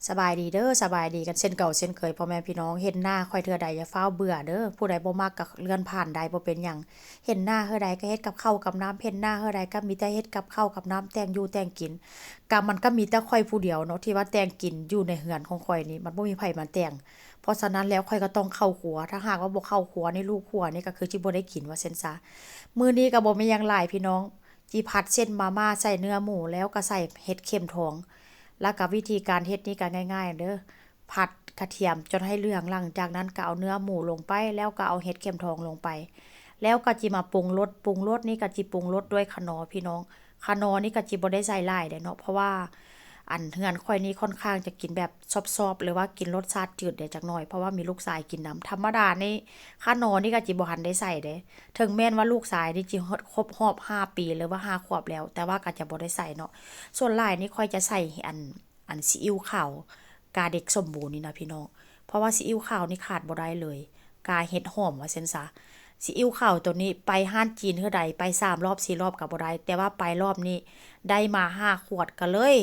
ສະບາຍດີເດີ ສະບາຍດີກັນເຊັ່ນເກົ່າເຊັ່ນເຄີຍ ພໍ່ແມ່ພີ່ນ້ອງ. ເຫັນໜ້າຂ້ອຍເທື່ອໃດຢ່າຟ້າວເບື່ອເດີ ຜູ້ໃດບໍ່ມັກກໍເລື່ອນຜ່ານໄດ້ ບໍ່ເປັນຫຍັງ. ເຫັນໜ້າເທື່ອໃດກໍເຮັດກັບເຂົ້າກັບນ້ຳ ເຫັນໜ້າເທື່ອໃດກໍມີແຕ່ເຮັດກັບເຂົ້າກັບນ້ຳ ແຕ່ງຢູ່ແຕ່ງກິນ. ກໍມັນກໍມີແຕ່ຂ້ອຍຜູ້ດຽວເນາະ ທີ່ວ່າແຕ່ງກິນຢູ່ໃນເຮືອນຂອງຂ້ອຍນີ້ ມັນບໍ່ມີໃຜມາແຕ່ງ. ເພາະສະນັ້ນແລ້ວ ຂ້ອຍກໍຕ້ອງເຂົ້າຄົວ ຖ້າຫາກວ່າບໍ່ເຂົ້າຄົວນີ້ ລູກຄົວນີ້ກໍຄືຊິບໍ່ໄດ້ກິນ ວ່າຊັ້ນຊະ. ມື້ນີ້ກໍບໍ່ມີຫຍັງຫຼາຍພີ່ນ້ອງ ຈີຜັດເສັ້ນມາມ່າໃສ່ເນື້ອໝູ ແລ້ວກໍໃສ່ເຫັດເຂັມທອງ. ແລ້ວກໍວິທີການເຮັດນີ້ກໍງ່າຍໆເດີ ຜັດກະທຽມຈົນໃຫ້ເຫຼືອງ ຫຼັງຈາກນັ້ນກໍເອົາເນື້ອໝູລົງໄປ ແລ້ວກໍເອົາເຫັດເຂັມທອງລົງໄປ ແລ້ວກໍຈິມາປຸງລົດ. ປຸງລົດນີ້ກໍຈິປຸງລົດດ້ວຍຂະໜໍພີ່ນ້ອງ. ຂະໜໍນີ້ກໍຈິບໍ່ໄດ້ໃສ່ຫຼາຍເດ້ເນາະ ເພາະວ່າ ອັນເຮືອນຂ້ອຍນີ້ຄ່ອນຂ້າງຈະກິນແບບຊອບໆ ຫຼືວ່າກິນລົດຊາດຈືດແດ່ຈັກໜ້ອຍ ເພາະວ່າມີລູກຊາຍກິນນຳ. ທຳມະດານີ້ຂະໜໍນີ້ກໍຈິບໍ່ທັນໄດ້ໃສ່ເດ້ ເຖິງແມ່ນວ່າລູກຊາຍນີ້ຈິຄົບຮອບຫ້າປີ ຫຼືວ່າຫ້າຂວບແລ້ວ ແຕ່ວ່າກໍຈະບໍ່ໄດ້ໃສ່ເນາະ. ສ່ວນຫຼາຍນີ້ຂ້ອຍຈະໃສ່ອັນ ອັນຊີອິ້ວຂາວກາເດັກສົມບູນນີ້ນະພີ່ນ້ອງ ເພາະວ່າຊີອິ້ວຂາວນີ້ຂາດບໍ່ໄດ້ເລີຍ ກາເຫັດຫອມວ່າຊັ້ນຊະ. ຊີອິ້ວຂາວໂຕນີ້ໄປຮ້ານຈີນເທື່ອໃດ ໄປສາມລອບສີ່ລອບກໍບໍ່ໄດ້ ແຕ່ວ່າໄປລອບນີ້ໄດ້ມາຫ້າຂວດ ກໍເລີຍ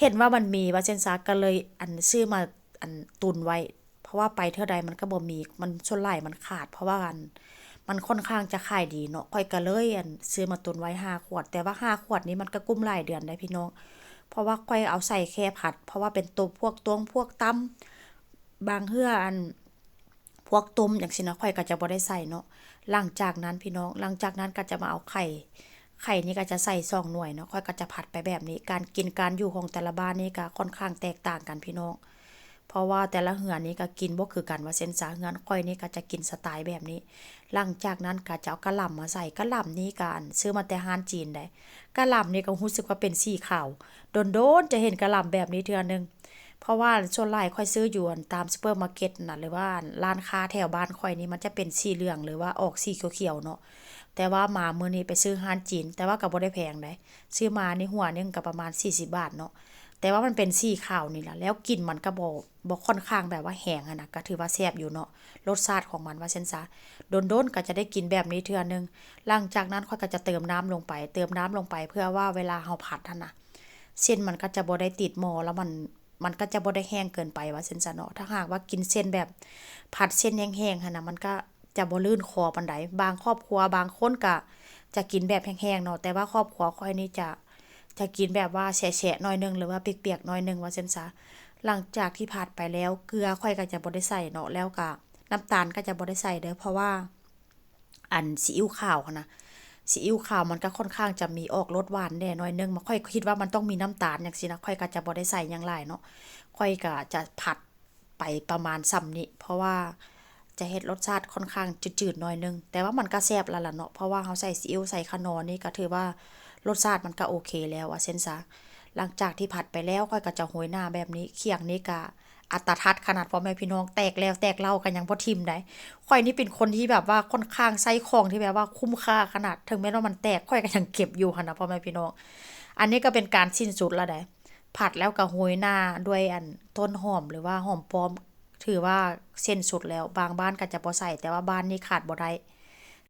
ເຫັນວ່າມັນມີວ່າຊັ້ນຊະ ກໍເລີຍອັນຊື້ມາອັນຕຸນໄວ້ ເພາະວ່າໄປເທື່ອໃດມັນກໍບໍ່ມີ ມັນສ່ວນຫຼາຍມັນຂາດ ເພາະວ່າອັນ ມັນຄ່ອນຂ້າງຈະຂາຍດີເນາະ ຂ້ອຍກໍເລີຍອັນຊື້ມາຕຸນໄວ້ຫ້າຂວດ. ແຕ່ວ່າຫ້າຂວດນີ້ມັນກໍກຸ້ມຫຼາຍເດືອນໄດ໋ພີ່ນ້ອງ ເພາະວ່າຂ້ອຍເອົາໃສ່ແຄ່ຜັດ ເພາະວ່າເປັນໂຕພວກຕົງພວກຕຳ ບາງເທື່ອອັນ ພວກຕົ້ມຈັ່ງຊີ້ນະ ຂ້ອຍກໍຈະບໍ່ໄດ້ໃສ່ເນາະ. ຫຼັງຈາກນັ້ນພີ່ນ້ອງ ຫຼັງຈາກນັ້ນກໍຈະມາເອົາໄຂ່ ໄຂ່ນີ້ກໍຈະໃສ່ສອງໜ່ວຍເນາະ ຂ້ອຍກໍຈະຜັດໄປແບບນີ້. ການກິນການຢູ່ຂອງແຕ່ລະບ້ານນີ້ກໍຄ່ອນຂ້າງແຕກຕ່າງກັນພີ່ນ້ອງ ເພາະວ່າແຕ່ລະເຮືອນນີ້ກໍກິນບໍ່ຄືກັນວ່າຊັ້ນຊະ. ເຮືອນຂ້ອຍນີ້ກໍຈະກິນສະໄຕແບບນີ້. ຫຼັງຈາກນັ້ນກໍຈະເອົາກະຫຼ່ຳມາໃສ່ ກະຫຼ່ຳນີ້ກໍອັນ ຊື້ມາແຕ່ຮ້ານຈີນໃດ໋. ກະຫຼ່ຳນີ້ກໍຮູ້ສຶກວ່າເປັນສີຂາວ ດົນໆຈະເຫັນກະຫຼ່ຳແບບນີ້ເທື່ອໜຶ່ງ ເພາະວ່າສ່ວນຫຼາຍຂ້ອຍຊື້ຢູ່ອັນຕາມຊຸບເປີມາເກັດນະ ຫຼືວ່າອັນຮ້ານຄ້າແຖວບ້ານຂ້ອຍນີ້ ມັນຈະເປັນສີເຫຼືອງ ຫຼືວ່າອອກສີຂຽວໆເນາະ. ແຕ່ວ່າມາມື້ນີ້ໄປຊື້ຮ້ານຈີນ ແຕ່ວ່າກໍບໍ່ໄດ້ແພງໃດ໋ ຊື້ມານີ້ຫົວໜຶ່ງກໍປະມານສີ່ສິບບາດເນາະ ແຕ່ວ່າມັນເປັນສີຂາວນີ້ລະ ແລ້ວກິ່ນມັນກໍບໍ່ ບໍ່ຄ່ອນຂ້າງແບບວ່າແຮງຫັ້ນນະ ກໍຖືວ່າແຊບຢູ່ເນາະ ລົດຊາດຂອງມັນວ່າຊັ້ນຊະ. ດົນໆກໍຈະໄດ້ກິນແບບນີ້ເທື່ອໜຶ່ງ. ຫຼັງຈາກນັ້ນຂ້ອຍກໍຈະເຕີມນ້ຳລົງໄປ ເຕີມນ້ຳລົງໄປ ເພື່ອວ່າເວລາເຮົາຜັດຫັ້ນນະ ເສັ້ນມັນກໍຈະບໍ່ໄດ້ຕິດໝໍ້ ແລ້ວມັນ ມັນກໍຈະບໍ່ໄດ້ແຫ້ງເກີນໄປວ່າຊັ້ນຊະເນາະ. ຖ້າຫາກວ່າກິນເສັ້ນແບບ ຜັດເສັ້ນແຫ້ງໆຫັ້ນນະ ມັນກໍຈະບໍ່ລື່ນຄໍປານໃດ. ບາງຄອບຄົວບາງຄົນກໍຈະກິນແບບແຫ້ງໆເນາະ ແຕ່ວ່າຄອບຄົວຂ້ອຍນີ້ຈະ ຈະກິນແບບວ່າແສະໆໜ້ອຍໜຶ່ງ ຫຼືວ່າປຽກໆໜ້ອຍໜຶ່ງວ່າຊັ້ນຊະ. ຫຼັງຈາກທີ່ຜັດໄປແລ້ວ ເກືອຂ້ອຍກໍຈະບໍ່ໄດ້ໃສ່ເນາະ ແລ້ວກໍນ້ຳຕານກໍຈະບໍ່ໄດ້ໃສ່ເດີ ເພາະວ່າ ອັນຊີອິ້ວຂາວຫັ້ນນະ ຊີອິ້ວຂາວມັນກໍຄ່ອນຂ້າງຈະມີອອກລົດຫວານແດ່ໜ້ອຍໜຶ່ງ ຂ້ອຍຄິດວ່າມັນຕ້ອງມີນ້ຳຕານຈັ່ງຊີ້ນະ ຂ້ອຍກໍຈະບໍ່ໄດ້ໃສ່ຫຍັງຫຼາຍເນາະ. ຂ້ອຍກໍຈະຜັດໄປປະມານສ່ຳນີ້ ເພາະວ່າຈະເຮັດລົດຊາດຄ່ອນຂ້າງຈືດໆໜ້ອຍໜຶ່ງ ແຕ່ວ່າມັນກໍແຊບແລ້ວລະເນາະ ເພາະວ່າເຮົາໃສ່ຊີອິ້ວໃສ່ຂະໜໍນີ້ ກໍຖືວ່າລົດຊາດມັນກໍໂອເຄແລ້ວວ່າຊັ້ນຊະ. ຫຼັງຈາກທີ່ຜັດໄປແລ້ວ ຂ້ອຍກໍຈະໂຮຍໜ້າແບບນີ້ ຂຽງນີ້ກໍ ອັດຕະທັດຂະໜາດ ພໍ່ແມ່ພີ່ນ້ອງ ແຕກແລ້ວແຕກເຫຼົ່າກໍຍັງບໍ່ຖິ້ມໃດ໋. ຂ້ອຍນີ້ເປັນຄົນທີ່ແບບວ່າຄ່ອນຂ້າງໃຊ້ຂອງທີ່ແບບວ່າຄຸ້ມຄ່າຂະໜາດ ເຖິງແມ່ນວ່າມັນແຕກ ຂ້ອຍກໍຍັງເກັບຢູ່ຫັ້ນນະ ພໍ່ແມ່ພີ່ນ້ອງ. ອັນນີ້ກໍເປັນການສິ້ນສຸດລະໃດ໋ ຜັດແລ້ວກໍໂຮຍໜ້າດ້ວຍອັນຕົ້ນຫອມ ຫຼືວ່າຫອມປ້ອມ ຖືວ່າສິ້ນສຸດແລ້ວ. ບາງບ້ານກໍຈະບໍ່ໃສ່ ແຕ່ວ່າບ້ານນີ້ຂາດບໍ່ໄດ້